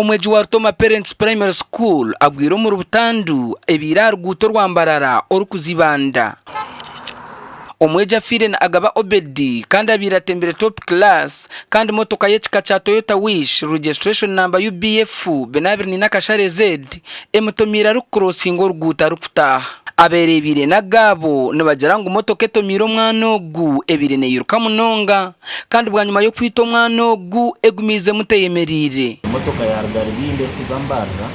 Omwegi wa Rutoma Parents Primary School agwire omuri butandu ebaire aha ruguuto rwa Mbarara orikuza Ibanda. Omwegi afiire ni Agaba Obed kandi abaire atembire Top Class kandi motoka y'ekika kya Toyota Wish registration number UBF 24 akashare Z emutomiire arikukurosinga oruguuto arikutaaha. Abeereebeire n'agaabo nibagira ngu motoka etomiire omwana ogu ebaire neyiruka munonga kandi bwanyima y'okwita omwana ogu egumiizemu teyemereire. Emotoka yaaruga Rubindi erikuza Mbarara,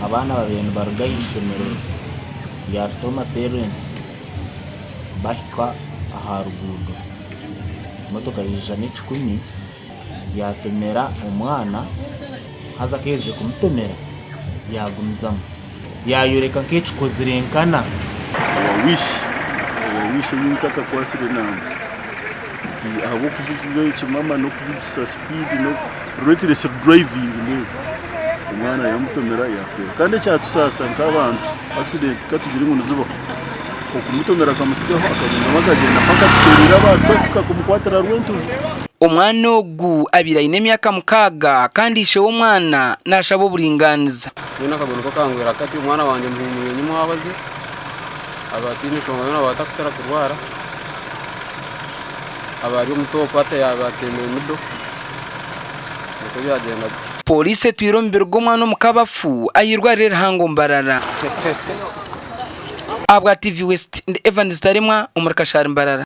abaana babaire nibaruga aha ishomero rya Rutoma Parents bahika aha ruguudo, emotoka yaija n'ekikumi yaatomera omwana haza ku yaaherize kumutomera yaagumizamu yaayoreka nk'ekikozire nkana. Owa wish owa wish ei ntakakwatsire namba ahabw'okuvuga ekimama n'okuvugisa sipiidi reckless driving mbwenu omwana yamutomera yafeera kandi ekyatusaasa nk'abantu accident katugire ngu nizibaho okumutomera akamutsigaho akagumizamu akagyenda mpaka atutereire aba traffic kumukwatira rwentuju. Omwana ogu abaire aine emyaka mukaaga kandi ishe w'omwana naashaba oburingaaniza. Mbwenu akagwe niko kangwera kati omwana wangye muhuumwire nyimwabaze aba ataine nshonga yoona aba atakukira kurwara aba ari omuto okwo hati yaaba atemire mido nikwo byagyenda bityo. Pooriisi etwire omubiri gw'omwana omu kabafu ah'eirwariro erihango Mbarara. Ahabwa TV West, ndi Evans Taremwa omuri Kashari Mbarara.